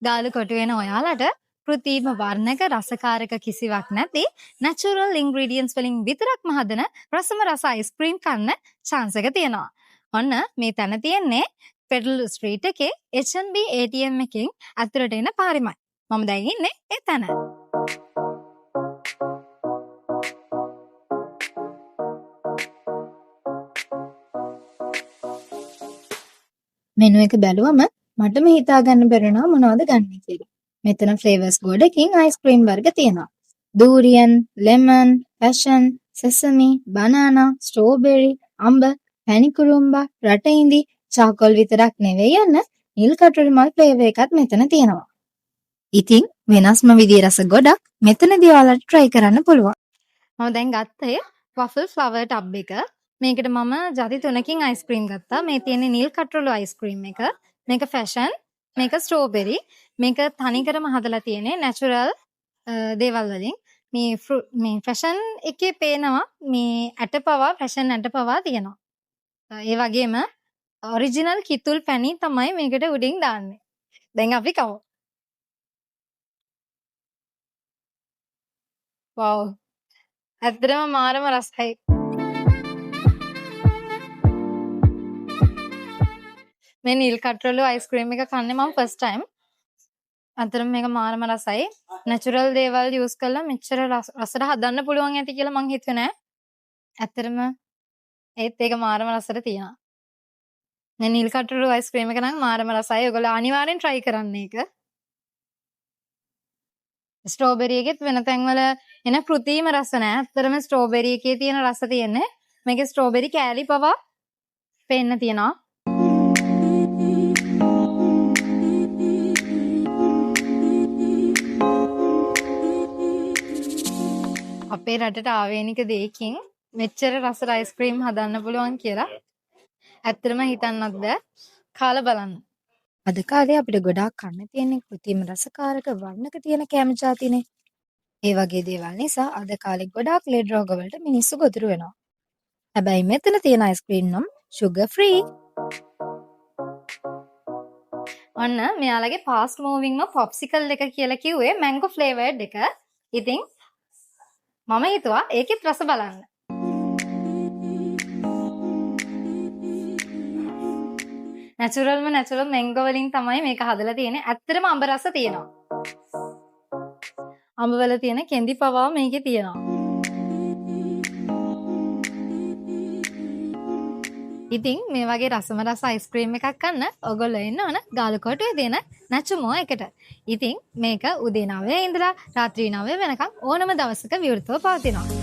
ගාලු කොටු වෙන ඔයාලට කෘතිම වර්ණක රසකාරක කිසිවක් නැති නැචරල් ඉන්ග්‍රීඩියන්ට්ස් වලින් විතරක්ම හදන රසම රස අයිස්ක්‍රීම් කන්න චාන්ස් එක තියෙනවා. ඔන්න මේ තැන තියෙන්නේ ෆෙඩරල් ස්ට්‍රීට් එකේ H&B ATM එකකින් ඇතුළට එන පාරෙමයි. මම දැන් ඉන්නේ ඒ තැන. මෙනු එක බැලුවම මටම හිතා ගන්න බැරි වුණා මොනවද ගන්නෙ කියලා. මෙතන ෆ්ලේවර්ස් ගොඩකින් අයිස්ක්‍රීම් වර්ග තියෙනවා. Durian, lemon, passion, සෙසමි, banana, strawberry, අඹ, පැණි කුරුම්බා, රටඉඳි, චාකොල් විතරක් නෙවෙයි යන්න නිල් කටුරු මල් ෆ්ලේවර් එකත් මෙතන තියෙනවා. ඉතින් වෙනස්ම විදිහේ රස ගොඩක් මෙතනදී ඔයාලට try කරන්න පුළුවන්. මම දැන් ගත්තේ වෆල් ෆ්ලවර් ටබ් එක. මේකට මම ජාති තුනකින් අයිස්ක්‍රීම් ගත්තා. මේ තියෙන්නේ නිල් කටරොළු අයිස්ක්‍රීම් එක. මේක ෆැෂන්, මේක ස්ට්‍රෝබෙරි. මේක තනිකරම හදලා තියෙන්නේ නැචරල් දේවල් වලින්. මේ මේ ෆැෂන් එකේ පේනවා මේ ඇට පවා, ෆැෂන් ඇට පවා තියෙනවා. ඒ වගේම ඔරිජිනල් කිතුල් පැණි තමයි මේකට උඩින් දාන්නේ. දැන් අපි කමු. වව්. ඇත්තටම මාරම රසයි. මේ නිල් කටරොළු අයිස්ක්‍රීම් එක කන්නේ මම ෆස්ට් ටයිම්. ඇත්තටම මේක මාරම රසයි. නැචරල් දේවල් යූස් කරලා මෙච්චර රසට හදන්න පුළුවන් ඇති කියලා මං හිතුවේ නෑ. ඇත්තටම ඒත් ඒක මාරම රසට තියෙනවා. මේ නිල් කටරොළු අයිස්ක්‍රීම් එක නම් මාරම රසයි. ඔයගොල්ලෝ අනිවාර්යෙන් try කරන්න ඒක. ස්ට්‍රෝබෙරි එකෙත් වෙන තැන්වල එන කෘතිම රස නෑ. ඇත්තටම ස්ට්‍රෝබෙරි එකේ තියෙන රස තියෙන්නේ. මේකේ ස්ට්‍රෝබෙරි කෑලි පවා පේන්න තියෙනවා. අපේ රටට ආවේනික දෙයකින් මෙච්චර රසට අයිස්ක්‍රීම් හදන්න පුළුවන් කියලා ඇත්තටම හිතන්නත් බෑ. කාලා බලන්න. අද කාලේ අපිට ගොඩාක් කන්න තියෙන්නේ කෘතිම රසකාරක වර්ණක තියෙන කෑම ජාතිනේ. ඒ වගේ දේවල් නිසා අද කාලේ ගොඩාක් ලෙඩ රෝග වලට මිනිස්සු ගොදුරු වෙනවා. හැබැයි මෙතන තියෙන අයිස්ක්‍රීම් නම් ෂුගර් ෆ්‍රී. ඔන්න මෙයාලගේ ෆාස්ට් මූවිංම පොප්සිකල් එක කියලා කිව්වේ මැංගෝ ෆ්ලේවර්ඩ් එක. ඉතින් මම හිතුවා ඒකෙත් රස බලන්න. නැචරල්ම නැචරල් මැංගෝ වලින් තමයි මේක හදලා තියෙන්නේ. ඇත්තටම අඹ රස තියෙනවා. අඹ වල තියෙන කෙඳි පවා මේකේ තියෙනවා. ඉතින් මේ වගේ රසම රස අයිස්ක්‍රීම් එකක් කන්න ඔයගොල්ලෝ එන්න ඕන ගාලු කොටුවේ තියෙන නැචුමෝ එකට. ඉතින් මේක උදේ 9 ඉඳලා රාත්‍රී 9 වෙනකන් ඕනම දවසක විවෘතව පවතිනවා.